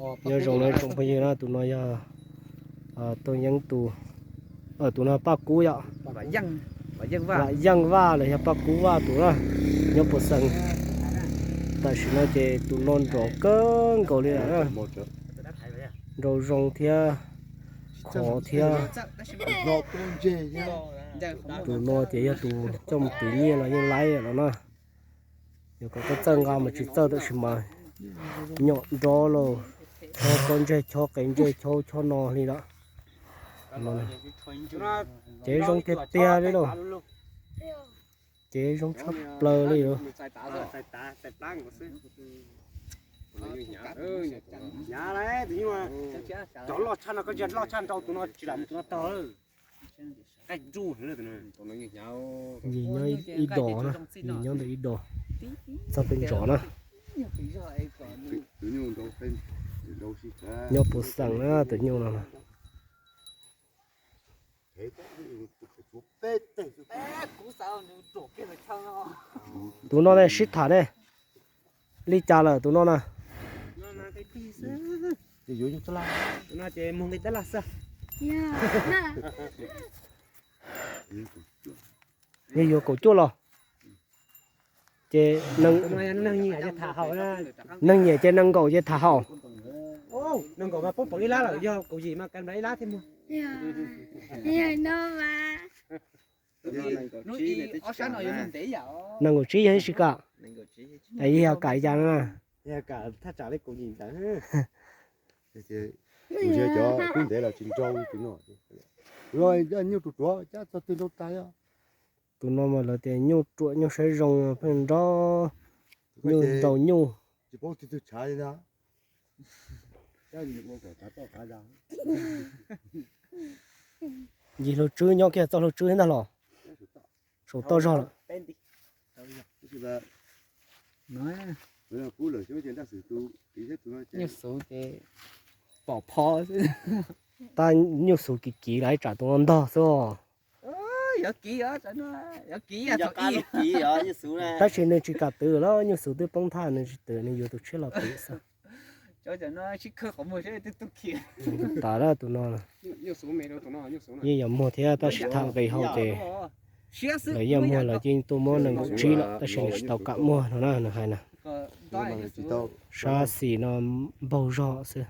Nyob zoo na tsoom phooj ywg na, tus no yog Tooj Yeeb tus, tus no Paj Kub yom. Vam Yeej Vaj los yog Paj Kub Vaj tus na, nyob Pus Xees. Tam sim no ces tus no nrov kawg nkaus li lawm na. Nrau zoo thiab khov thiab. Tus no ces yog tus coj mus twv nyiaj los yeej laib los na. Yog kom txawj nqa mas tsis txawj, tab sis mas nyom nrov los chob kob ntseg, chob qe ntseg, chob chob no li lawm. Ces zoo tiag tiag li lauj. Ces zoo tshaj plaws li lauj. Cov loj tshaj no koj ntsia loj tshaj nrau tus no tsis lam tus no tog. Yim nyob ib dos na, yim nyob ntawm ib dos, txog pem ntsov na. Nyob Pus Xees na tus nyuj no. Tus no ne sib tham ne, li cas lawm tus no na? Yog yuav kaum cuaj los? Ces neeg nyiam ces nees nkaum ces tham haum. Nees nkaum mas poob peev ib lab lawm, yog kaum yim mas kav nrad ib lab thiaj muag. Nees nkaum tsib yog ib si kam, yog kam li cas no na? Thaj tsam li kaum yim ntawd. Cov kub ntev los tsis nrau tus no. Nyuj ruam ruam cab txog twg nrau tas. Tus no mas lawv tias nyuj ruam nyuj saib zoo pheej nrov, nyuj nrau nyuj. Yim Hluas Tswb nyob kiag txoj Hluas Tswb thiab ntag los? Saum toj zog lawm. Nyuj xuv ces pom pho xwb. Tab nyuj xuv kiv kiv los tsam tus no ntog xwb. Tab sis nws tsis kam twv los, nyuj xuv twb poob thaj nws tsis twv, nws yuav tus tshiab los twv xwb. Tas lawm tus no. Yeej yuav muag thiab tab sis tham nqis hauv ces lawv yeej muag, lawv yeej tuaj muab nees nkaum tsib lawm tab sis nws tsis tau kam muag no na nws hais na. Sab xis no npaug zog xwb.